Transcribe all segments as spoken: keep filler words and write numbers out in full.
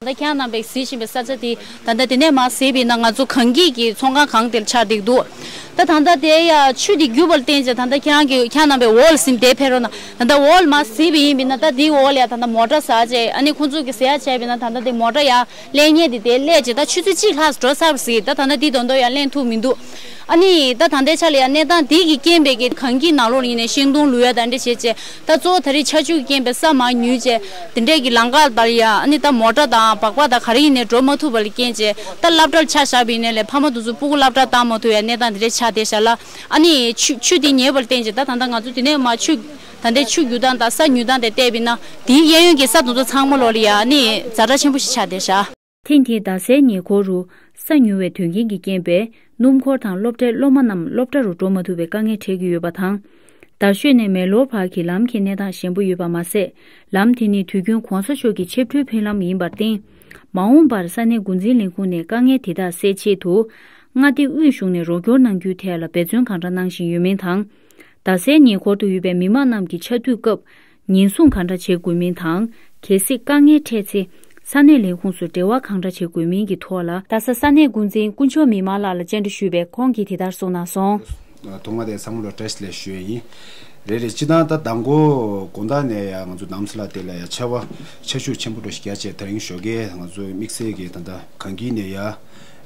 ད་ཁྱེད་རྣམ་པས་གཟིགས་བཞིན་པའི་ས་ཆ་དེ་ད་ལྟ་དེ་ནས་མར་གཟིགས་པ་ཡིན་ན་ང་ཚོ་གངས་སྐྱིད་ཀྱི་ཚོང་ཁང་གང་དེར་ཆགས་བསྡད་འདུག་ད་ད་ལྟ་དེ་ཡ་ཆུ་དེ་རྒྱུག་པར་བརྟེན་བྱས་ད་ལྟ་ཁྱེད་རང་གི་ཁྱེད་རྣམ་པས་འོག་ལ་གཟིགས་དེ་ཕེབས་རོགས་གནང་། ད་ལྟ་འོག་ལ་མར་གཟིགས་པ་ཡིན་པ་ཡིན་ན་ད་དེའི་འོག་ལ་ཡ་ད་ལྟ་མོ་ཊ་ཟག་བྱས་ཨ་ནི་ཁོང་ཚོ་གི་ཟེར་ཡ་བྱས་པ་ཡིན་ན་ད་ལྟ་དེ་མོ་ཊ་ཡ་ལེན་མཁན་དེ་དེ་སླེབས་བྱས་ད་ཆུ་ཚོད་གཅིག་ལྷག་འགྲོ་ཚར་བ་ཟིག་ད་ད་ལྟ་དེ་དོན་དུ་ཡ་ལེན་ཐུབ་མི་འདུག་ཨ་ནི་ད་ད་ལྟའི་ཆ་ལ་ཡ་གནས་སྟངས་དེ་གི་རྐྱེན་པས་གི་གངས་སྐྱིད་ནང་ལོགས་ཡིན་ནའི་ཤིང་སྡོང་བླུག་ཡ་ད་འདྲ་བྱས་བྱས་ད་གཙོ་བོ་ད་རེས་ཆར་ཆུ་གི་རྐྱེན་པས་ས་མར་ཉུལ་བྱས་དེ་འདྲས་ཀྱི་ལམ་ཁ་ལ་ཡ་ཨ་ནི་ད་མོ་ཊ་དང་སྦག་སྦག་དང་ག་རེ་ཡིན་ནའི་འགྲོ་མ་ཐུབ་པ་ལ་རྐྱེན་བྱས་ད་སློབ་གྲྭར་ཆ་བཞག་པ་ཡིན་ནའི་ལས་ཕ་མ་དེ་ཚོ་སྤུ་གུ་སློབ་གྲྭར་བཏང་མ་ཐུབ་ཡ་གནས་སྟངས་དེ་འདྲས་ཆགས་བསྡད་ཤག་ལ། ཨ་ནི་ཆུ་ཆུ་དེ་ཉེ་བར་བརྟེན་བྱས་ད་ད་ལྟ་ང་ཚོ་དེ་ནས་མར་ཆུ་ད་ལྟའི་ཆུ་རྒྱུག་སྟངས་དང་ས་ཉུལ་སྟངས་དེ་བལྟས་པ་ཡིན་ན་དེའི་གཡས་གཡོན་གྱི་ས་དེ་ཚོ་ཚང་མ་ལོགས་ལ་ཡ་ཨ་ནི་ཛ་དྲག་ཆེན་པོ་ཞིག་ཆགས་བསྡད་ཤག་ཐེངས་འདིའི་རྡ་སའི་ཉེ་འཁོར་རུ་ས་ཉུལ་བའི་དོན་རྐྱེན་གྱི་རྐྱེན་པས་སྣུམ་འཁོར་དང་སློབ་གྲྭའི་སློབ་མ་རྣམས་སློབ་གྲྭ་རུ་འགྲོ་མ་ཐུབ་པའི་དཀའ་ངལ་འཕྲད་ཀྱི་ཡོད་པ་དང་། རྡ་ཤོད་ནས་མེག་ལོར་བར་གྱི་ལམ་གྱི་གནས་སྟངས་ཞན་པོ་ཡོད་པ་མ་ཟད། ལམ་དེ་ནི་དུས་རྒྱུན་གོང་ས་མཆོག་གི་ཆིབས་བསྒྱུར་ཕེབས་ལམ་ཡིན་པར་བརྟེན། མ་འོངས་པར་ས་གནས་འགོ་འཛིན་ལས་ཁུངས་ནས་དཀའ་ངལ་དེ་དག་སེལ་ཆེད་དུ། མངའ་སྡེ་དབུས་གཞུང་ནས་རོགས་སྐྱོར་གནང་རྒྱུའི་ཐད་ལ་འབད་བརྩོན་གང་འདྲ་གནང་བཞིན་ཡོད་མིན་དང་། རྡ་སའི་ཉེ་འཁོར་དུ་ཡོད་པའི་མི་མང་རྣམས་ཀྱི་ཆ་དུས་སྐབས་ཉེན་སྲུང་གང་འདྲ་བྱེད་དགོས་མིན་དང་། གལ་སྲིད་དཀའ་ངལ་འཕྲད་ཚེ་ས་གནས་ལས་ཁུངས་སུ་འབྲེལ་བ་གང་འདྲ་བྱེད་དགོས་མིན་གྱི་ཐོག་ལ། རྡ་ས་ས་གནས་འགོ་འཛིན་དཀོན་མཆོག་མི་དམངས་ལགས་ལ་བཅར་འདྲི་ཞུས་པས་ཁོང་གིས་དེ་ལྟར་གསུངས་གནང་སོང་། ཐོག་མ་དེ་ཚང་མ་ལ་བཀྲ་ཤིས་བདེ་ལེགས་ཞུ་ཡས་ཡིན། རེད་རེད། སྤྱི་བཏང་ད་མདང་དགོང་དགོང་དག་ནས་ཡང་ང་ཚོ་རྡ་རམ་ས་ལ་དེ་ལ་ཡང་ཆར་པ་ཆར་ཤུགས་ཆེན་པོ་འདྲ་ཞིག་བརྒྱབ་བྱས་ད་རིང་ཞོགས་ཀས་ང་ཚོ་དམིགས་བསལ་གྱི་ད་ལྟ་གངས་སྐྱིད་ནས་ཡར་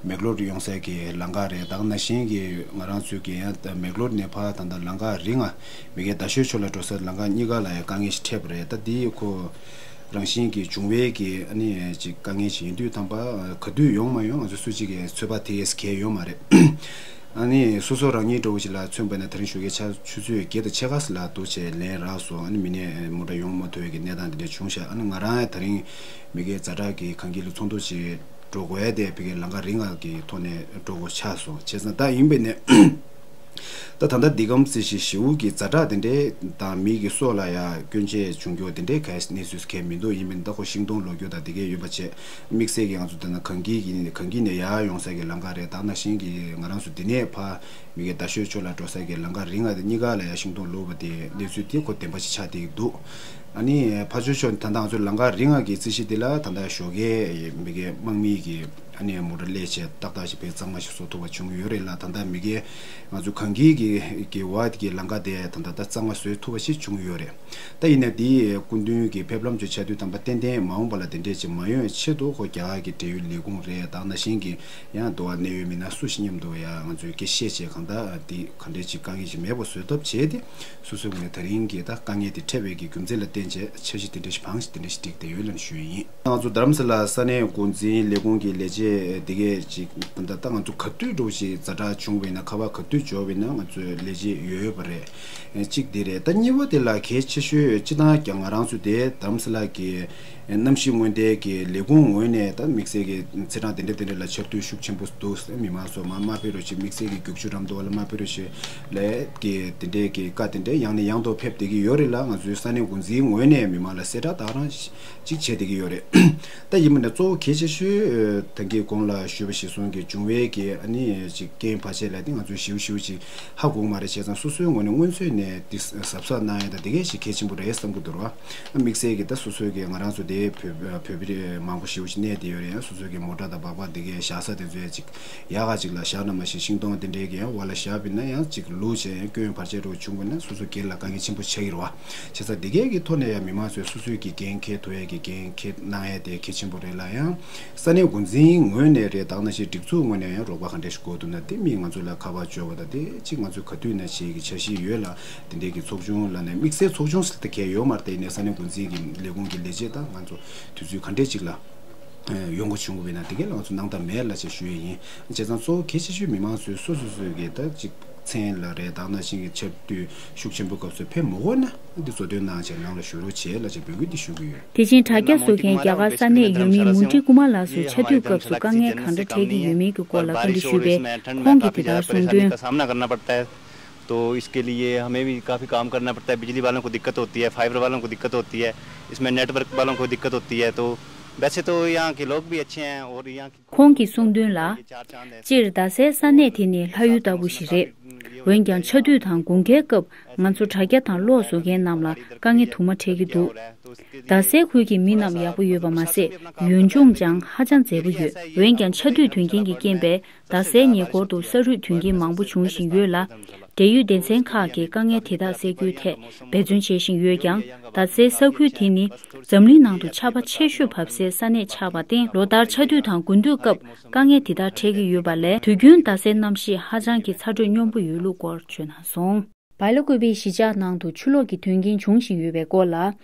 མེག་ལོར་ཡོང་སའི་གི་ལམ་ཁ་རེད། ད་ག་ནང་བཞིན་གྱི་ང་རང་ཚོའི་གི་ཡང་ད་མེག་ལོར་ནས་ཕར་ད་ལྟ་ལམ་ཁ་རིང་ང་མི་གའི་རྡ་ཤོད་ཕྱོགས་ལ་འགྲོ་སའི་ལམ་ཁ་གཉིས་ཀ་ལ་ཡང་དཀའ་ངལ་ཞིག་འཕྲད་པ་རེད། ད་འདི་ཁོ་རང་བཞིན་གྱི་བྱུང་བའི་གི་ཨ་ནི་ཅིག་དཀའ་ངལ་ཞིག་ཡིན་དུས་ཐམ་པ་ག་དུས་ཡོང་མ་ཡོང་ང་ཚོ་སུ་གཅིག་གིས་ཚོད་དཔག་དེ་གས་གལ་ཡོད་མ་རེད། ཨ་ནི་སོ་སོ་རང་ཉིད་འདྲ་བོ་ཞིག་ལ་མཚོན་པ་ན་ད་རིང་ཞོགས་ཀའི་ཆ་ཆུ་ཚོད་བརྒྱད་དང་ཕྱེད་ཀ་ཙམ་ལ་འདུག་བྱས་ལན་རག་སོང་། ཨ་ནི་མི་ནས་མོ་ཊ་ཡོང་མ་ཐུབ་པའི་གི་གནས་སྟངས་དེ་འདྲ་བྱུང་ཤག་ཨ་ནི་ང་རང་ཡང་ད་རིང་མི་གའི་ཛ་དྲག་གི་གངས་སྐྱིད་ལ་ཚོགས་འདུ་ཅིག་འགྲོ་དགོས་ཡ་དེ་ཕ་གིའི་ལམ་ཁ་རིང་ང་གི་ཐོག་ནས་འགྲོ་དགོས་ཆགས་སོང་། བྱས་ཙང་ད་ཡིན་པས་ནས་ད་ད་ལྟ་འདི་གམ་ཙི་ཞིག་ཞེ་པོ་གི་ཛ་དྲག་དེ་འདྲའི་དང་མི་གི་སྲོག་ལ་ཡ་སྐྱོན་ཆ་བྱུང་རྒྱུ་དེ་འདྲའི་ག་གནས་ཚུལ་གལ་མི་འདུག་ཡིན་པས་ནས་ད་ཁོ་ཤིང་སྡོང་ལོག་རྒྱུ་དང་དེ་གས་ཡོད་པ་བྱས། དམིགས་བསལ་གྱི་ང་ཚོ་ད་ནང་གངས་སྐྱིད་ཀྱི་གངས་སྐྱིད་ནས་ཡར་ཡོང་ས་གི་ལམ་ཁ་རེད། ད་ནང་བཞིན་གྱི་ང་རང་ཚོ་འདི་ནས་ཕར་མི་གའི་རྡ་ཤོད་ཕྱོགས་ལ་འགྲོ་ས་གི་ལམ་ཁ་རིང་ང་དེ་གཉིས་ཀ་ལ་ཡ་ཤིང་སྡོང་ལོག་པ་དེ་གནས་ཚུལ་དེ་ཁོ་བདེན་པ་ཞིག་ཆགས་བསྡད་ཀྱི་འདུག་ཨ་ནི་ཕར་ཕྱོགས་ཕྱོགས་ད་ལྟ་ང་ཚོ་ལམ་ཁ་རིང་ང་གི་རྩི་གཞི་དེ་ལ་ད་ལྟ་ཞོགས་ཀས་མི་གའི་དམག་མི་གི་ཨ་ནི་མོ་ཊ་སླེབས་བྱས་ཏག་ཏག་ཞིག་ཕར་གཙང་མ་ཞིག་བཟོ་ཐུབ་པ་བྱུང་ཡོད་རེད་ལ། ད་ལྟ་མི་གའི་ང་ཚོ་གངས་སྐྱིད་ཀྱི་གི་བར་གྱི་ལམ་ཁ་དེ་ད་ལྟ་ད་གཙང་མ་བཟོ་ཐུབ་པ་ཞིག་བྱུང་ཡོད་རེད། ད་ཡིན་ན་འདི་སྐུ་མདུན་གྱི་ཕེབས་ལམ་ཅིག་ཆགས་དུས་ཐམ་པ་ཏན་ཏན་མ་འོངས་པ་ལ་དེ་འདྲས་ཅིག་མ་ཡོང་བའི་ཆེད་དུ་ཁོ་རྒྱ་གར་གྱི་འབྲེལ་ཡོད་ལས་ཁུངས་རེད། ད་ནང་བཞིན་གྱི་ཡང་འདུག་བ་གནད་ཡོད་མི་སྣ་སུ་ཞིག་མཉམ་དུ་ཡང་ང་ཚོས་སྐད་བཤད་བྱས་གང་ལྟར་འདི་ག་འདྲས་ཅིག་དཀའ་ངལ་ཅིག་མེད་པ་བཟོ་ཐབས་བྱས་ཏེ་སོ་སོའི་ངོས་ནས་ད་རིང་གི་ད་དཀའ་ངལ་དེ་འཕྲད་པའི་གི་རྒྱུ་མཚན་ལ་བརྟེན་བྱས་འཆར་གཞི་དེ་འདྲས་ཤིག་བང་ཞིག་དེ་འདྲས་ཤིག་བསྒྲིགས་བསྡད་ཡོད་ལབ་ཞུ་ཡི་ཡིན། ང་ཚོ་རྡ་རམ་ས་ལ་ས་གནས་འགོ་འཛིན་ལས་ཁུངས་ཀྱི་ལས་བྱེད་དེ་གས་ཅིག་ད་ལྟ་ང་ཚོ་ག་དུས་འགྲོ་ཞིག་ཛ་དྲག་བྱུང་བས་ན་ཁ་པར་ག་དུས་འབྱོར་བས་ན་ང་ཚོའི་ལས་བྱེད་ཡོད་ཡོད་པ་རེད། གཅིག་དེ་རེད། ད་གཉིས་པ་དེ་ལ་གལ་ཆེ་ཤོས་སྤྱི་བཏང་ཀྱང་ང་རང་ཚོ་དེ་རྡ་རམ་ས་ལ་གི་གནམ་གཤིས་སྔོན་བརྡའི་གི་ལས་ཁུངས་ངོས་ནས་ད་དམིགས་བསལ་གྱི་ཚེས་གྲངས་དེ་འདྲ་དེ་འདྲ་ལ་ཆར་དུས་ཤུགས་ཆེན་པོ་འདུག་མི་མང་ཚོ་མར་མར་ཕེབས་རོགས་བྱེད། དམིགས་བསལ་གྱི་རྒྱུག་ཆུ་རམ་འདུག་བ་ལ་མར་ཕེབས་རོགས་བྱེད་ལས་གི་དེ་འདྲའི་གི་བཀའ་དེ་འདྲ་ཡང་ནས་ཡང་དུ་ཕེབས་བསྡད་ཀྱི་ཡོད་རེད་ལ། ང་ཚོའི་ས་གནས་འགོ་འཛིན་ངོས་ནས་མི་མང་ལ་གསལ་བསྒྲགས་ད་རང་ཅིག་བྱས་བསྡད་ཀྱི་ཡོད་རེད། ད་ཡིན་པ་ནས་གཙོ་བོ་གལ་ཆེ་ཤོས་ད་གིན་གོང་ལ་ཞུས་པ་ཞིག་གསུང་གི་བྱུང་བའི་གི་ཨ་ནི་ཅིག་རྐྱེན་བར་ཆད་ལ་དེ་ང་ཚོས་ཞིབ་ཞིབ་ཅིག་ཧ་གོ་གི་མ་རེད། བྱས་ཙང་སོ་སོའི་ངོས་ནས་སྔོན་ཚོད་ནས་དེ་གཟབ་གཟབ་གནང་ཡ་དང་དེ་གས་ཞིག་གལ་ཆེན་པོ་རེད་བསམ་གི་འདུག་ར། དམིགས་བསལ་གྱི་ད་སོ་སོའི་གི་ང་རང་ཚོ་དེ་བོད་བོད་པའི་མང་པོ་ཞེ་པོ་ཅིག་གནས་བསྡད་ཡོད་རེད། ཡང་སོ་སོའི་གི་མོ་ཊ་དང་སྦག་སྦག་དེ་གས་བཞག་ས་དེ་ཚོ་ཡ་ཅིག་ཡག་ག་ཅིག་ལ་བཞག་ན་མ་གཞི་ཤིང་སྡོང་དེ་འདྲའི་གི་ཡང་འོག་ལ་བཞག་པ་ཡིན་ན་ཡང་ཅིག་ལུག་བྱས་ཡང་སྐྱོན་བར་ཆད་འདྲ་བྱུང་བ་ན་སོ་སོ་སྒེར་ལ་དཀའ་ངལ་ཆེན་པོ་ཆགས་ཀྱི་རེད་བ། བྱས་ཙང་དེ་གས་ཀྱི་ཐོག་ནས་ཡང་མི་མང་ཚོས་སོ་སོའི་གི་འགན་འཁྱེར་ཐུབ་ཡས་ཀྱི་འགན་འཁྱེར་གནང་ཡས་དེ་གལ་ཆེན་པོ་རེད་ལ། ཡང་ས་གནས་འགོ་འཛིན་ངོས་ནས་རེད། ད་ག་ནང་བཞིན་སྒྲིག་འཛུགས་ངོས་ནས་ཡང་རོགས་པ་ག་འདྲས་ཤིག་དགོས་འདུག་ན་དེ་མིས་ང་ཚོ་ལ་ཁ་པར་བཅོལ་བ་དང་དེ་གཅིག་ང་ཚོས་ག་དུས་ནས་བྱེད་ཀྱི་འཆར་གཞི་ཡོད་ལ། དེ་འདྲའི་གི་ཚོགས་ཆུང་ལ་ནས་དམིགས་བསལ་ཚོགས་ཆུང་ཟེར་ད་གལ་ཡོད་མ་རེད། དེ་ནས་ས་གནས་འགོ་འཛིན་གྱི་ལས་ཁུངས་ཀྱི་ལས་བྱེད་དང་ང་ཚོ་དུས་ཚོད་ག་འདྲས་ཅིག་ལ་ཡོང་སྒོ་བྱུང་དགོས་པས་ན་དེ་གས་ལ་ང་ཚོ་སྣང་དག་མེད་ལ་ཅེས་ཞུ་ཡས་ཡིན། བྱས་ཙང་གཙོ་བོ་གལ་ཆེ་ཤོས་མི་མང་ཚོས་སོ་སོ་སོའི་གི་ད་ཅིག་མཚན་ལ་རེད། ད་ག་ནང་བཞིན་གྱི་ཆར་དུས་ཤུགས་ཆེན་པོའི་སྐབས་སུ་ཕེབས་མི་དགོས་ན་འདི་གཙོ་དོན་གནང་བྱས་ནང་ལ་བཞུགས་རོགས་བྱེད་ལ་ཅེས་འབོད་སྐུལ་འདི་ཞུ་གི་ཡོད། དེ་བཞིན་དྲ་རྒྱ་བཟོ་མཁན་རྒྱ་གར་ས་གནས་ཡུལ་མི་མུན་ཏི་ཀུ་མ་ལགས་སུ་ཆར་དུས་སྐབས་སུ་དཀའ་ངལ་གང་འདྲ་འཕྲད་ཀྱི་ཡོད་མེད་ཀྱི་སྐོར་ལ་བཀའ་འདྲི་ཞུས་པས་ཁོང་གིས་དེ་ལྟར་གསུངས་དོན། तो इसके लिए हमें भी काफ़ी काम करना पड़ता है। बिजली वालों को दिक्कत होती है, फाइबर वालों को दिक्कत होती है, इसमें नेटवर्क वालों को दिक्कत होती है। तो वैसे तो यहाँ के लोग भी अच्छे हैं और यहाँ की ཁོང་གིས་གསུངས་དོན་ལ། སྤྱིར་རྡ་སའི་ས་གནས་དེ་ནི་ལྷ་ཡུལ་ལྟ་བུ་ཞིག་རེད། འོན་ཀྱང་ཆར་དུས་དང་དགུན་ཁའི་སྐབས་ང་ཚོ་དྲ་རྒྱ་དང་གློག་བཟོ་མཁན་རྣམས་ལ་དཀའ་ངལ་དུ་མ་འཕྲད་ཀྱི་འདུག་རྡ་སའི་ཁུལ་གྱི་མི་རྣམས་ཡག་པོ་ཡོད་པ་མ་ཟད། ཡུལ་ལྗོངས་ཀྱང་ཧ་ཅང་མཛེས་པོ་ཡོད། འོན་ཀྱང་ཆར་དུས་དོན་རྐྱེན་གྱི་རྐྱེན་པས། རྡ་སའི་ཉེ་འཁོར་དུ་ས་རུད་དོན་རྐྱེན་མང་པོ་འབྱུང་བཞིན་ཡོད་ལ། འབྲེལ་ཡོད་སྡེ་ཚན་ཁག་གིས་དཀའ་ངལ་དེ་དག་སེལ་རྒྱུའི་ཐད་འབད་བརྩོན་བྱེད་བཞིན་ཡོད་ཀྱང་། རྡ་སའི་ས་ཁུལ་དེ་ནི་འཛམ་གླིང་ནང་དུ་ཆར་པ་ཆེ་ཤོས་བབས་སའི་ས་གནས་ཆགས་པར་བརྟེན། ལོ་ལྟར་ཆར་དུས་དང་དགུན་དུས་སྐབས་དཀའ་ངལ་དེ་དག་འཕྲད་ཀྱི་ཡོད་པ་ལས། དུས་རྒྱུན་རྡ་སའི་གནམ་གཤིས་ཧ་ཅང་གི་ཚ་དྲོད་སྙོམས་པོ་ཡོད་ལུགས་སྐོར་བརྗོད་གནང་སོང་། སྦེ་ལ་ཀུ་པེའི་གཞིས་ཆགས་ནང་དུ་ཆུ་ལོག་གི་དོན་རྐྱེན་འབྱུང་བཞིན་ཡོད་པའི་སྐོར་ལ།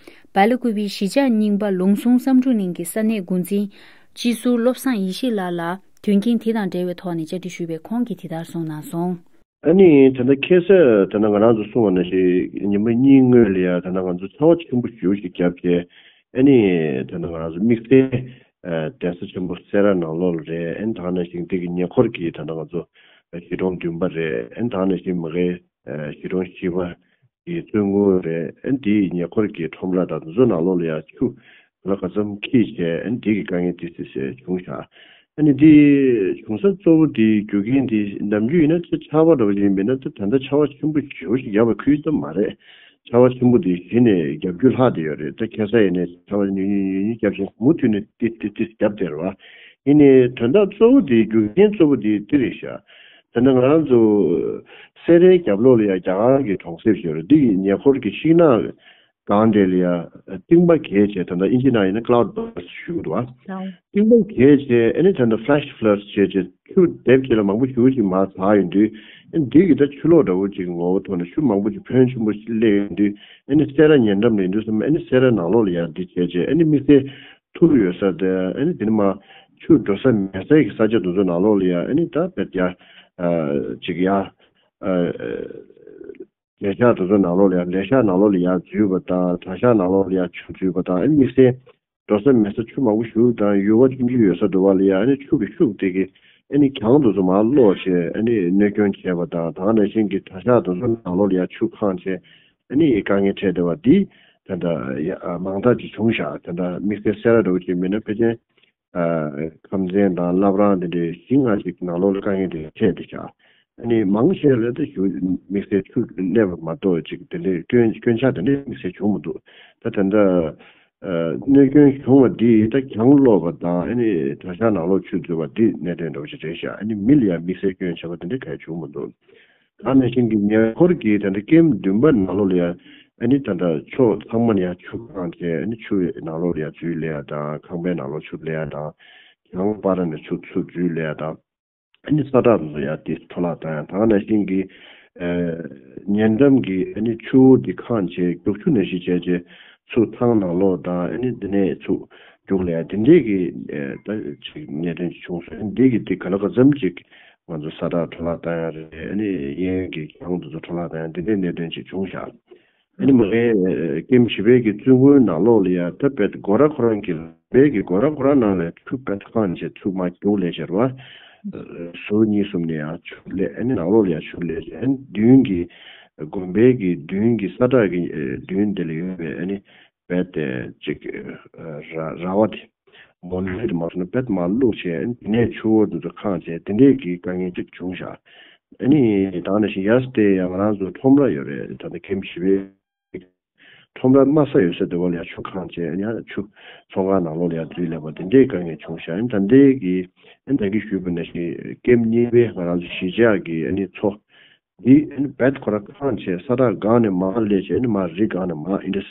སྦེ་ལ་ཀུ་པེའི་གཞིས་ཆགས་རྙིང་པ་ལུང་སུང་བསམ་གྲུབ་གླིང་གི་ས་གནས་འགོ་འཛིན་སྤྱི་ཟུར་བློ་བཟང་ཡེ་ཤེས་ལགས་ལ་དོན་རྐྱེན་དེ་དང་འབྲེལ་བའི་ཐོག་ནས་བཅར་འདྲི་ཞུས་པས། ཁོང་གིས་དེ་ལྟར་གསུངས་གནང་སོང་། ཨ་ནི་ད་ལྟ་ཁ་སང་ད་ལྟ་ང་རང་ཚོ་གསུངས་པ་ནང་བཞིན་ཉི་མ་གཉིས་སྔོན་ལ་ཡ་ད་ལྟ་ང་ཚོ་ཚ་བ་ཆེན་པོ་ཞེ་པོ་ཞིག་བརྒྱབ་བྱས། ཨ་ནི་ད་ལྟ་ང་རང་ཚོ་དམིགས་བསལ་གདན་ས་ཆེན་པོ་སེ་ར་ནང་ལོགས་ལ་རེད། ཨ་ནི་ད་ག་ནང་བཞིན་དེ་གི་ཉེ་འཁོར་གྱི་ད་ལྟ་ང་ཚོ་གཞིས་གྲོང་བདུན་པ་རེད། ཨ་ནི་ད་ག་ནང་བཞིན་མ་གིའི་གཞིས་གྲོང་བཞི་པ་གི་བཙུན་དགོན་རེད། ཨ་ནི་དེའི་ཉེ་འཁོར་གྱི་ཁྲོམ་ར་དང་དེ་ཚོ་ནང་ལོགས་ལ་ཡ་ཆུ་ག་ལ་ག་ཙམ་འཁྱིལ་བྱས། ཨ་ནི་དེ་གི་དཀའ་ངལ་དེ་སེ་སེ་བྱུང་ཤག་ཨ་ནི་དེ་བྱུང་ས་གཙོ་བོ་དེ་རྒྱུ་རྐྱེན་དེ་ནམ་རྒྱུན་ཡིན་ན་ཆར་པ་འདྲ་བོ་ཞིག་ཡིན་པས་ན། ད་ད་ལྟ་ཆར་པ་ཆེན་པོ་ཞེ་པོ་ཞིག་བརྒྱབ་པའི་ཁུལ་ཙམ་མ་རེད། ཆར་པ་ཆེན་པོ་དེ་གཞི་ནས་བརྒྱབ་རྒྱུ་ལྷག་བསྡད་ཡོད་རེད། ད་ཁ་སང་ཡིན་ནའི་ཆར་པ་ཉུང་ཉུང་ཉུང་ཉུང་བརྒྱབ་བཞིན་མུ་མཐུད་ནས་ཏི་ཏི་ཏི་བརྒྱབ་བསྡད་རེད་བ། ཡིན་ནའི་དོན་དག་གཙོ་བོ་དེ་རྒྱུ་རྐྱེན་གཙོ་བོ་དེ་འདི་རེད་ཤག་ད་ལྟ་ང་རང་ཚོ་སེ་རའི་རྒྱབ་ལོགས་ལ་ཡ་རྒྱ་གར་གྱི་གྲོང་གསེབ་ཞིག་ཡོད་རེད། འདི་གི་ཉེ་འཁོར་གྱི་ཤིང་ནགས་སྒང་དེ་ལ་ཡ་རྟིང་པ་བརྒལ་བྱས། ད་ལྟ་ཨིན་ཇི་ནང་ཡིན་ན་cloud burst ཞུ་གི་འདུག་བ། རྟིང་པ་བརྒལ་བྱས། ཨ་ནི་ད་ལྟ་flash floods བྱས་བྱས་ཆུ་དེབ་ཅིག་ལ་མང་པོ་ཞེ་པོ་ཅིག་མར་འཛག་ཡོང་དུས། ཨ་ནི་འདི་གི་ད་ཆུ་ལོག་འདྲ་བོ་ཅིག་གི་ངོ་བོ་ཐོག་ནས་ཆུ་མང་པོ་ཅིག་ཕོན་ཆེན་པོ་ཅིག་སླེབས་ཡོང་དུས། ཨ་ནི་སེ་ར་ཉེ་འགྲམ་ལ་ཡིན་དུས་ཙམ། ཨ་ནི་སེ་ར་ནང་ལོགས་ལ་ཡ་འདི་བྱས་བྱས། ཨ་ནི་དམིགས་བསལ་ཐུར་ཡོད་ས་དེ། ཨ་ནི་དེ་ནི་མར་ཆུ་འགྲོ་ས་མེད་སའི་གི་ས་ཆ་དེ་ཚོ་ནང་ལོགས་ལ་ཡ། ཨ་ནི་ད་དཔེ་ཡ་ཅིག་ཡ། ལས་ཤག་དེ་ཚོ་ནང་ལོགས་ལ་ཡ། ལས་ཤག་ནང་ལོགས་ལ་ཡ་འཛུལ་བ་དང་། གྲྭ་ཤག་ནང་ལོགས་ལ་ཡ་ཆུ་འཛུལ་བ་དང་། ཨ་ནི་དམིགས་བསལ་འགྲོ་ས་མེད་ས་ཆུ་མང་པོ་ཞིག་དང་ཡུར་བ་ཆུང་ཆུང་ཡོད་ས་དེ་བ་ལ་ཡ། ཨ་ནི་ཆུ་གི་ཤུགས་དེ་གིས་ཨ་ནི་གྱང་དེ་ཚོ་མར་སློག་བྱས། ཨ་ནི་གནོད་སྐྱོན་བྱས་པ་དང་། ད་ག་ནང་བཞིན་གྱི་གྲྭ་ཤག་དེ་ཚོ་ནང་ལོགས་ལ་ཡ་ཆུ་གང་བྱས། ཨ་ནི་དཀའ་ངལ་འཕྲད་བསྡད་པ་འདི་ད་ལྟ་ཡ་མང་དག་ཅིག་བྱུང་ཤག་ད་ལྟ་དམིགས་བསལ་སེ་ར་འདྲ་བོ་ཅིག་མིན་ན་ཕལ་ཆེར། ཨ། ཁམས་ཚན་དང་བླ་བྲང་དེ་འདྲའི་གཞི་ལྔ་ཅིག་ནང་ལོགས་ལ་དཀའ་ངལ་དེ་འཕྲད་བསྡད་ཤག་ཨ་ནི་མང་ཆེ་བ་ལ་ད་ཞུ་དམིགས་བསལ་ཆུ་སླེབས་པ་མ་གཏོགས་ཅིག་དེ་འདྲའི་སྐྱོན་སྐྱོན་ཆ་དེ་འདྲའི་དམིགས་བསལ་བྱུང་མི་འདུག་ད་ད་ལྟ་ཨ་གནོད་སྐྱོན་བྱུང་བ་འདི་ད་གྱང་སློག་པ་དང་། ཨ་ནི་གྲྭ་ཤག་ནང་ལོགས་ཆུ་འཛུལ་བ་འདི་གནད་དོན་འདྲ་བོ་ཞིག་རེད་ཤག་ཨ་ནི་མི་ལ་ཡང་དམིགས་བསལ་སྐྱོན་ཆེ་བ་དེ་འདྲ་གང་ཡང་བྱུང་མི་འདུག་ད་ནང་བཞིན་གྱི་ཉེ་འཁོར་གྱི་ད་ལྟ་ཀེམ་བདུན་པ་ནང་ལོགས་ལ་ཡ། ཨ་ནི་ད་ལྟ་ཕྱོགས་ཚང་མ་ནས་ཡ་ཆུ་གང་བྱས། ཨ་ནི་ཆུ་ནང་ལོགས་ལ་ཡ་འཛུལ་སླེབས་ཡ་དང་། ཁང་པའི་ནང་ལོགས་ཆུ་སླེབས་ཡ་དང་། གྱང་བར་ནས་ཆུ་ཚུར་འཛུལ་སླེབས་ཡ་དང་། ཨ་ནི་ས་བྲག་དེ་ཚོ་ཡ་དེ་འཕྲོ་བརླག་བཏང་ཡ། ད་ག་ནང་བཞིན་གྱི་ཨ་ཉེ་འགྲམ་གྱི་ཨ་ནི་ཆུ་བོ་དེ་གང་བྱས། རྒྱུག་ཆུ་ནང་བཞིན་བྱས་བྱས་ཆུ་ཐང་ནང་ལོགས་དང་། ཨ་ནི་དེ་ནས་ཚུར་རྒྱུག་སླེབས་ཡ་དེ་འདྲས་ཀྱི་ཨ་ད་ཅིག་གནད་དོན་ཅིག་བྱུང་སོང་། ཨ་ནི་འདི་གི་དེ་ག་ལ་ག་ཙམ་ཅིག་ང་ཚོ་ས་བྲག་འཕྲོ་བརླག་བཏང་ཡ་རེད། ཨ་ནི་གཡས་གཡོན་གྱི་གྱང་དེ་ཚོ་འཕྲོ་བརླག་བཏང་ཡ་དེ་འདྲའི་གནད་དོན་ཅིག་བྱུང་ཤག་ཨ་ནི་མ་གིའི་ཀེམ་བཞི་པའི་གི་བཙུན་དགོན་ནང་ལོགས་ལ་ཡ་ད་དཔེ་སྒོ་ར་ཁོ་རང་གི་དཔེ་གི་སྒོ་ར་ཁོ་རང་ནང་ལ་ཆུ་དཔེ་གང་བྱས་ཆུ་མར་རྒྱུག་སླེབས་བྱས་རེད་བ། ཟུར་གཉིས་གསུམ་ནས་ཡ་ཆུ་སླེབས། ཨ་ནི་ནང་ལོགས་ལ་ཡ་ཆུ་སླེབས་བྱས། ཨ་ནི་མདུན་གྱི་དགོན་པའི་གི་མདུན་གྱི་ས་བྲག་གི་མདུན་དེ་ལ་ཡོད་པའི་ཨ་ནི་རྦད་དེ་ཅིག་ར་ར་བ་དེ་མོན་ལུས་དེ་མ་སོང་ན་རྦད་མར་བླུགས་བྱས། དེ་ནས་ཆུ་བོ་དེ་ཚོ་གང་བྱས། དེ་འདྲས་ཀྱི་དཀའ་ངལ་ཅིག་བྱུང་ཤག་ཨ་ནི་ད་ག་ནང་བཞིན་ཡར་དེ་ཡང་ང་རང་ཚོ་ཁྲོམ་ར་ཡོད་རེད། ད་ལྟ་ཀེམ་བཞི་པའི་ཁྲོམ་ར་དམའ་ས་ཡོད་ས་དེ་བ་ལ་ཡང་ཆུ་གང་བྱས། ཡང་ཆུ་ཚོང་ཁང་ནང་ལོགས་ལ་ཡང་འཛུལ་སླེབས་པ་དེ་འདྲའི་དཀའ་ངལ་བྱུང་ཤག་ཨ་ནི་ད་ལྟའི་གི་ཨ་ནི་ད་གིན་ཞུས་པ་ནང་བཞིན་ཀེམ་གཉིས་པའི་ང་རང་ཚོ་གཞིས་ཆགས་ཀྱི་ཨ་ནི་མཚོ་འདི་ཨ་ནི་རྦད་ཁོ་རང་གང་བྱས། ས་བྲག་སྒང་ནས་མར་སླེབས་བྱས། ཨ་ནི་མར་རི་སྒང་ནས་མར་ཨིན་ཌས་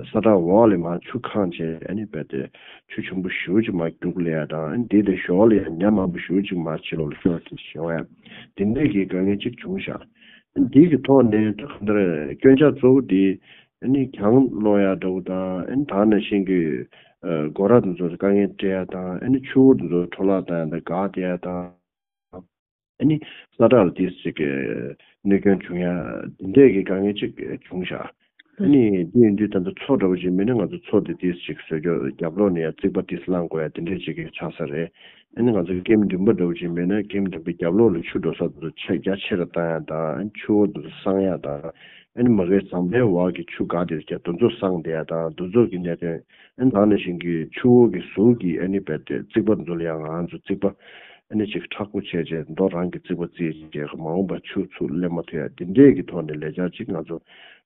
ས་བྲག་འོག་ལ་མར་ཆུ་གང་བྱས། ཨ་ནི་རྦད་དེ་ཆུ་ཆེན་པོ་ཞེ་པོ་ཅིག་མར་རྒྱུག་སླེབས་ཡ་དང་། ཨ་ནི་དེ་དང་ཞོར་ལ་ཡང་ཉ་མང་པོ་ཞེ་པོ་ཅིག་མར་ཕྱི་ལོགས་ལ་ཤོར་ཏེ་ཤོར་ཡ། དེ་འདྲའི་གི་དཀའ་ངལ་ཅིག་བྱུང་ཤག་ཨ་ནི་དེ་གི་ཐོག་ནས་ད་གང་ལྟར་སྐྱོན་ཆ་གཙོ་བོ་དེ་ཨ་ནི་གྱང་སློག་ཡ་འདྲ་བོ་དང་། ཨ་ནི་ད་ག་ནང་བཞིན་གི་ཨ་སྒོ་ར་དེ་ཚོར་དཀའ་ངལ་སྤྲད་ཡ་དང་། ཨ་ནི་ཆུ་བོ་དེ་ཚོ་འཕྲོ་བརླག་བཏང་ཡ་དང་འགག་བསྡད་ཡ་དང་། ཨ་ནི་ས་བྲག་ལ་ཏོག་ཙམ་ཅིག་གནོད་སྐྱོན་བྱུང་ཡ་དེ་འདྲས་ཀྱི་དཀའ་ངལ་ཅིག་བྱུང་ཤག་ཨ་ནི་དེ་ཡིན་དུས་ད་ལྟ་མཚོ་འདྲ་བོ་ཅིག་མིན་ན་ང་ཚོ་མཚོ་དེ་ཏོག་ཙམ་ཅིག་བཟོས་ཀྱོག་རྒྱབ་ལོགས་ནས་ཡ་རྩིག་པ་ཏོག་ཙམ་བསླང་དགོས་ཡ་དེ་འདྲས་ཅིག་གི་ཆགས་ས་རེད། ཨ་ནི་ང་ཚོ་ཀེམ་བདུན་པ་འདྲ་བོ་ཅིག་མིན་ན་ཀེམ་བདུན་པའི་རྒྱབ་ལོགས་ལ་ཆུ་འགྲོ་ས་དེ་ཚོ་ཆེ་རྒྱ་ཆེ་རུ་བཏང་ཡ་དང་། ཨ་ནི་ཆུ་བོ་དེ་ཚོ་སངས་ཡ་དང་། ཨ་ནི་མ་གིའི་ཟམ་པའི་འོག་གི་ཆུ་འགག་དེ་ཚོ་དེ་ཚོ་སངས་བསྡད་ཡ་དང་། དེ་ཚོ་གི་གནད་དོན། ཨ་ནི་ད་ག་ནང་བཞིན་གྱི་ཆུ་བོ་གི་ཟུར་གྱི་ཨ་ནི་རྦད་དེ་རྩིག་པ་དེ་ཚོ་ལ་ཡང་ང་ཚོ་རྩིག་པ་ཨ་ནི་ཅིག་མཁྲེགས་པོ་བྱས་བྱས་རྡོ་རང་གི་རྩིག་པ་བརྩིགས་བྱས། མ་འོངས་པར་ཆུ་ཚུར་སླེབས་མ་ཐུབ་ཡ་དེ་འདྲས་ཀྱི་ཐོག་ནས་ལས་འཆར་ཅིག་ང་ཚོ་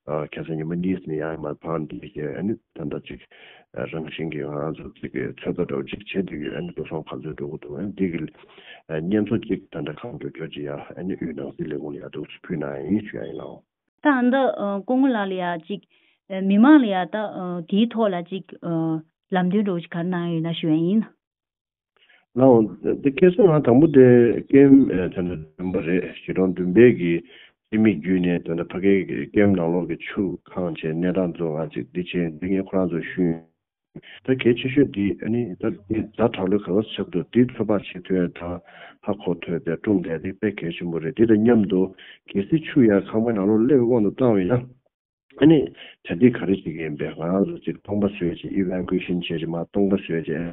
ཁ་སང་ཉི་མ་གཉིས་ནས་ཡང་མར་བར་འདི་གི་ཨ་ནི་ད་ལྟ་ཅིག་རང་བཞིན་གྱི་ང་རང་ཚོ་ཅིག་གི་ཚོད་ལྟ་འདྲ་བོ་ཅིག་བྱེད་བསྡད་ཡོད། ཨ་ནི་འགྲོ་སོང་ག་ཚོད་འགྲོ་གི་འདུག་ཨ་ནི་འདི་གི་སྙན་ཐོ་ཅིག་ད་ལྟ་གང་མགྱོགས་མགྱོགས་ཅིག་ཡ་ཨ་ནི་དབུས་ནང་སྲིད་ལས་ཁུངས་ལ་ཡ་འདུག་ཕུལ་གནང་ཡིན་ཞུ་ཡ་ཡིན་ལགས། ད་ཨ་ནི་ད་སྐུ་ངོ་ལགས་ལ་ཡ་ཅིག་མི་མང་ལ་ཡ་ད་དེའི་ཐོག་ལ་ཅིག་ལམ་སྟོན་འདྲ་བོ་ཅིག་ག་རེ་གནང་ཡོད་ན་ཞུ་ཡ་ཡིན། ལགས་འོང་། དེ་ཁ་སང་ང་དང་པོ་དེ་ཀེམ་ད་ལྟ་བདུན་པ་རེད། ཞི་གྲོང་བདུན་པའི་གི་སྤྱི་མི་བརྒྱུད་ནས་ད་ལྟ་ཕ་གིའི་ཀེམ་ནང་ལོགས་ཀྱི་ཆུ་གང་བྱས་གནས་སྟངས་ཚོ་ང་ཅིག་འདི་བྱས་འདི་ངས་ཁོ་རང་ཚོ་ཞུས། ད་གལ་ཆེ་ཤོས་འདི་ཨ་ནི་ད་འདི་ཛ་དྲག་ལོས་ག་པར་ཆགས་འདུག་འདི་ཚོད་དཔག་བྱེད་ཐུབ་ཡ་དང་ཧ་གོ་ཐུབ་ཡ་དེ་སྲུང་བསྡད་དེ་དཔེ་གལ་ཆེན་པོ་རེད། འདི་དང་མཉམ་དུ་གལ་སྲིད་ཆུ་ཡ་ཁང་པའི་ནང་ལོགས་སླེབས་པའི་དབང་དུ་བཏང་བ་ཡིན་ན། ཨ་ནི་ད་འདི་ག་རེ་བྱེད་ཀྱི་ཡིན་པས། ང་རང་ཚོ་ཅིག་སྟོང་པ་བཟོས་ཅིག་ཨི་ཝེ་ཀུ་ཨེ་ཤན་བྱས་ཅིག་མར་སྟོང་པ་བཟོས་ཅིག་ཨ་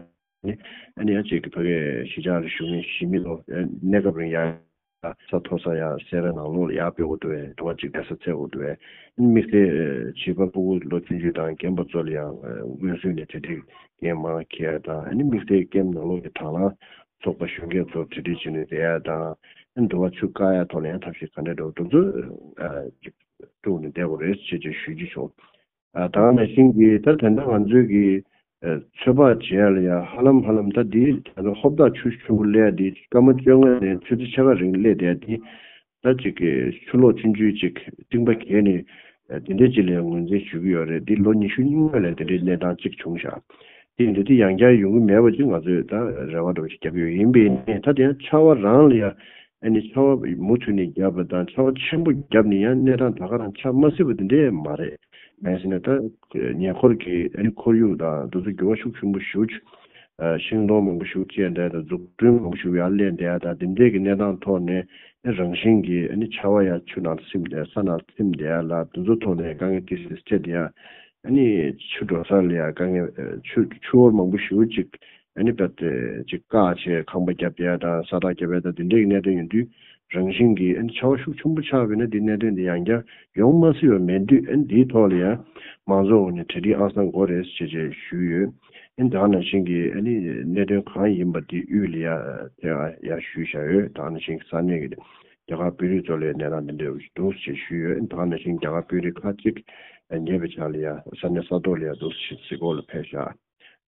ནི་ཨ་ནི་ཡང་ཅིག་ཕ་གིའི་གཞིས་ཆགས་རེ་བཞུགས་མཁན་གཞིས་མི་ཚོ་གནས་སྐབས་རིང་ཡང་ས་མཐོ་ས་ཡང་སེ་ར་ནང་ལོགས་ལ་ཡར་སྤོ་དགོས་འདུག་བས། འགྲོ་བ་ཅིག་བསྡད་ས་བཙལ་དགོས་འདུག་བས། ཨ་ནི་དམིགས་བསལ་བྱིས་པ་ཕྲུ་གུ་ལོ་ཆུང་ཆུང་དང་རྒན་པ་ཚོ་ལ་ཡང་སྔོན་སྲོལ་ནས་གྲ་སྒྲིག་འགན་མང་འཁྱེར་ཡ་དང་། ཨ་ནི་དམིགས་བསལ་ཀེམ་ནང་ལོགས་ཀྱི་དང་བླངས་ཚོགས་པ་གཞོན་སྐྱེས་ཚོར་གྲ་སྒྲིག་བྱས་ནས་བསྡད་ཡ་དང་། ཨ་ནི་འགྲོ་བ་ཆུ་བཀག་ཡ་ཐོག་ལ་ཡང་ཐབས་ཤེས་ག་འདྲ་འགྲོ་འདུག་ཚོ་ཨ་ཅིག་སྤྲོ་ནས་བསྡད་དགོས་རེད་ཅེས་ཅེས་ཞུ་རྒྱུ་བྱུང་། ཨ་ད་ག་ནང་བཞིན་གྱི་ད་དེ་འདྲ་ང་ཚོའི་གི་ཨ་ཚོད་དཔག་བྱེད་ཡ་ལ་ཡ་ཧ་ལམ་ཧ་ལམ་ད་འདི་ད་ལྟ་ཧོབ་ཏ་ཆུ་ཆུ་བུ་ལས་འདི་སྐར་མ་བཅོ་ལྔ་ནས་ཆུ་ཚོད་ཕྱེད་ཀ་རིང་སླེབས་བསྡད་འདི། ད་ཅིག་གི་ཆུ་ལོག་ཆུང་ཆུང་ཅིག་རྟིང་པ་གས་ནས་ཨ་དེ་འདྲའི་ཅིག་ལ་ཡ་ངོས་འཛིན་ཞུ་གི་ཡོད་རེད། འདི་ལོ་ཉི་ཤུ་སྔོན་ལ་དེ་འདྲའི་གནས་སྟངས་ཅིག་བྱུང་ཤག་དེ་འདྲ་དེ་ཡང་བསྐྱར་ཡོང་གི་མེད་པ་ཅིག་ང་ཚོས་ད་རེ་བ་འདྲ་བོ་ཞིག་བརྒྱབ་ཡོད། ཡིན་པས་ནས་ད་དེ་ཡང་ཆར་པ་རང་ལ་ཡ་ཨ་ནི་ཆར་པ་མུ་མཐུད་ནས་བརྒྱབ་པ་དང་ཆར་པ་ཆེན་པོ་བརྒྱབ་ནས་ཡང་གནས་སྟངས་ད་ག་རང་ཆགས་མ་སྲིད་པ་དེ་འདྲས་མ་རེད། གང་ཡིན་ཟེར་ན་ད་ཉེ་འཁོར་གྱི་ཨ་ནི་ཁོར་ཡུག་དང་དེ་ཚོ་འགྱུར་བ་ཤུགས་ཆེན་པོ་ཞེ་པོ་ཅིག་ཨ་ཤིང་སྡོང་མང་པོ་ཞེ་པོ་བཅད་བསྡད་དང་འཛུགས་སྐྲུན་མང་པོ་ཞེ་པོ་ཡར་སླེབས་བསྡད་ཡ་དང་དེ་འདྲས་ཀྱི་གནས་སྟངས་ཐོག་ནས་ཨ་ནི་རང་བཞིན་གྱིས་ཨ་ནི་ཆར་པ་ཡ་ཆུ་ནང་ཐིམ་བསྡད་ས་ནང་ཐིམ་བསྡད་ཡ་ལ་དེ་ཚོ་ཐོག་ནས་དཀའ་ངལ་ཏོག་ཙམ་འཕྲད་བསྡད་ཡ། ཨ་ནི་ཆུ་འགྲོ་ས་ལ་ཡ་དཀའ་ངལ་ཨ་ཆུ་ཆུ་བོར་མང་པོ་ཞེ་པོ་ཅིག་ཨ་ནི་བད་ཅིག་བཀག་བྱས་ཁང་པ་བརྒྱབ་བསྡད་ཡ་དང་ས་ཐག་བརྒྱབ་ཡ་དང་དེ་འདྲས་ཀྱི་གནད་དོན་ཡིན་དུས་རང་བཞིན་གྱིས་ཨ་ནི་ཆར་པ་ཤུགས་ཆེན་པོ་ཆགས་པ་ཡིན་ན་འདི་གནད་དོན་འདི་ཡང་བསྐྱར་ཡོང་མ་སྲིད་པ་མེད་དུས་ཨ་ནི་འདིའི་ཐོག་ལ་ཡ་མང་ཚོགས་ངོས་ནས་གྲ་སྒྲིག་ཨང་གསར་དགོས་རེད་ཅེས་ཅེས་ཞུས་ཡོད། ཨ་ནི་ད་ག་ནང་བཞིན་གྱི་ཨ་ནི་གནད་དོན་གང་ཡིན་པ་དེ་དབུས་ལ་ཡ་དེ་ཡ་ཞུས་བཞག་ཡོད། ད་ག་ནང་བཞིན་གྱི་ས་གནས་ཀྱི་རྒྱ་གར་དཔོན་རིགས་ཚོ་ལ་གནས་སྟངས་འདི་འདྲ་འདུག་ཅེས་ཞུས་ཡོད། ཨ་ནི་ད་ག་ནང་བཞིན་རྒྱ་གར་དཔོན་རིགས་ཁག་ཅིག་ཉེ་བའི་ཆར་ལ་ཡ་ས་གནས་ས་ཐོག་ལ་ཡ་འདུག་ཅེས་གཟིགས་སྐོར་ལ་ཕེབས་བཞག་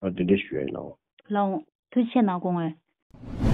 ཨ་འདི་འདྲ་ཞུ་ཡ་ཡིན་ལགས། ལགས་འོང་། ཐུགས་རྗེ་ཆེ་གནང་སྐུ་ངོ།